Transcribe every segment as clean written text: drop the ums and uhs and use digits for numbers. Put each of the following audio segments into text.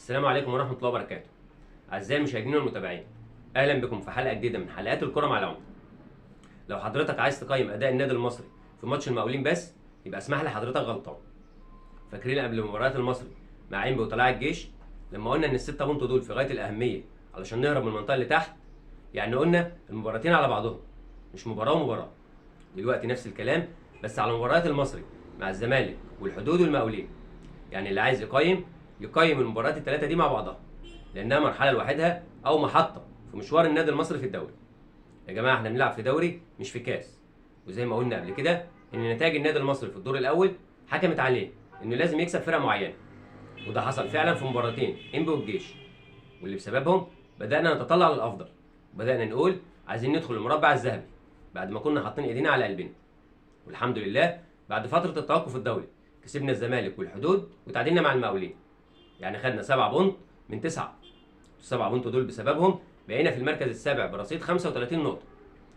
السلام عليكم ورحمة الله وبركاته. أعزائي المشاهدين والمتابعين، أهلا بكم في حلقة جديدة من حلقات الكرة مع العمدة. لو حضرتك عايز تقيم أداء النادي المصري في ماتش المقاولين بس، يبقى اسمح لي حضرتك غلطان. فاكرين قبل مباريات المصري مع انبي وطلائع الجيش لما قلنا إن الستة بونت دول في غاية الأهمية علشان نهرب من المنطقة اللي تحت؟ يعني قلنا المباراتين على بعضهم، مش مباراة ومباراة. دلوقتي نفس الكلام بس على مباريات المصري مع الزمالك والحدود والمقاولين. يعني اللي عايز يقيم يقيم المباريات الثلاثة دي مع بعضها، لانها مرحلة لوحدها او محطة في مشوار النادي المصري في الدوري. يا جماعة احنا بنلعب في دوري مش في كاس، وزي ما قلنا قبل كده ان نتائج النادي المصري في الدور الاول حكمت عليه انه لازم يكسب فرقه معينة، وده حصل فعلا في مباراتين انبي والجيش، واللي بسببهم بدانا نتطلع للافضل، وبدانا نقول عايزين ندخل المربع الذهبي بعد ما كنا حاطين ايدينا على قلبنا. والحمد لله بعد فترة التوقف الدولي كسبنا الزمالك والحدود وتعادلنا مع المقاولين، يعني خدنا 7 بونت من 9. ال7 بونت دول بسببهم بقينا في المركز السابع برصيد 35 نقطة،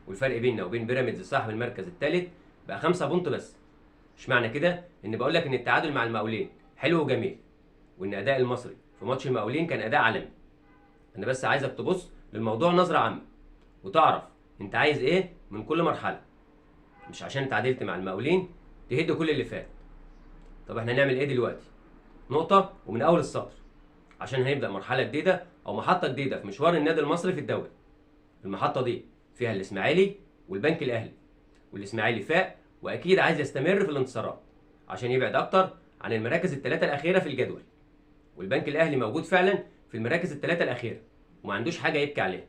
والفرق بيننا وبين بيراميدز صاحب المركز الثالث بقى 5 بونت بس. مش معنى كده ان بقول لك ان التعادل مع المقاولين حلو وجميل، وان اداء المصري في ماتش المقاولين كان اداء عالمي. انا بس عايزك تبص للموضوع نظرة عامة وتعرف انت عايز ايه من كل مرحلة، مش عشان اتعادلت مع المقاولين تهد كل اللي فات. طب احنا نعمل ايه دلوقتي؟ نقطة ومن أول السطر، عشان هنبدأ مرحلة جديدة أو محطة جديدة في مشوار النادي المصري في الدوري. المحطة دي فيها الإسماعيلي والبنك الأهلي، والإسماعيلي فاق وأكيد عايز يستمر في الانتصارات عشان يبعد أكتر عن المراكز الثلاثة الأخيرة في الجدول، والبنك الأهلي موجود فعلا في المراكز الثلاثة الأخيرة وما عندوش حاجة يبكي عليها،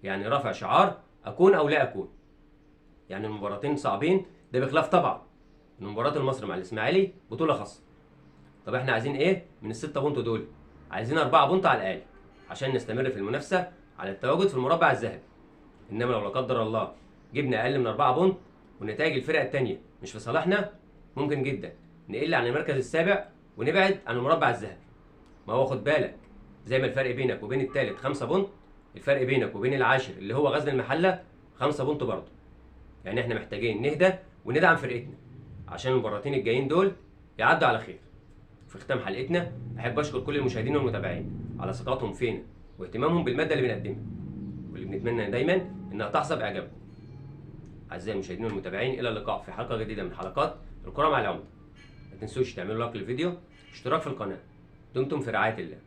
يعني رافع شعار أكون أو لا أكون. يعني المباراتين صعبين، ده بخلاف طبعا إن مباراة المصري مع الإسماعيلي بطولة خاصة. طب احنا عايزين ايه من ال6 بونت دول؟ عايزين 4 بونت على الاقل عشان نستمر في المنافسة على التواجد في المربع الذهبي. انما لو لا قدر الله جبنا اقل من 4 بونت ونتائج الفرق الثانية مش في صالحنا، ممكن جدا نقل عن المركز السابع ونبعد عن المربع الذهبي. ما هو خد بالك، زي ما الفرق بينك وبين الثالث 5 بونت، الفرق بينك وبين العاشر اللي هو غزل المحلة 5 بونت برضه. يعني احنا محتاجين نهدى وندعم فرقتنا عشان المباراتين الجايين دول يعدوا على خير. في ختام حلقتنا احب اشكر كل المشاهدين والمتابعين على ثقتهم فينا واهتمامهم بالماده اللي بنقدمها، واللي بنتمنى دايما انها تحظى باعجابكم. اعزائي المشاهدين والمتابعين، الى اللقاء في حلقة جديدة من حلقات الكره مع العمدة. ما تنسوش تعملوا لايك للفيديو، اشتراك في القناة. دمتم في رعاية الله.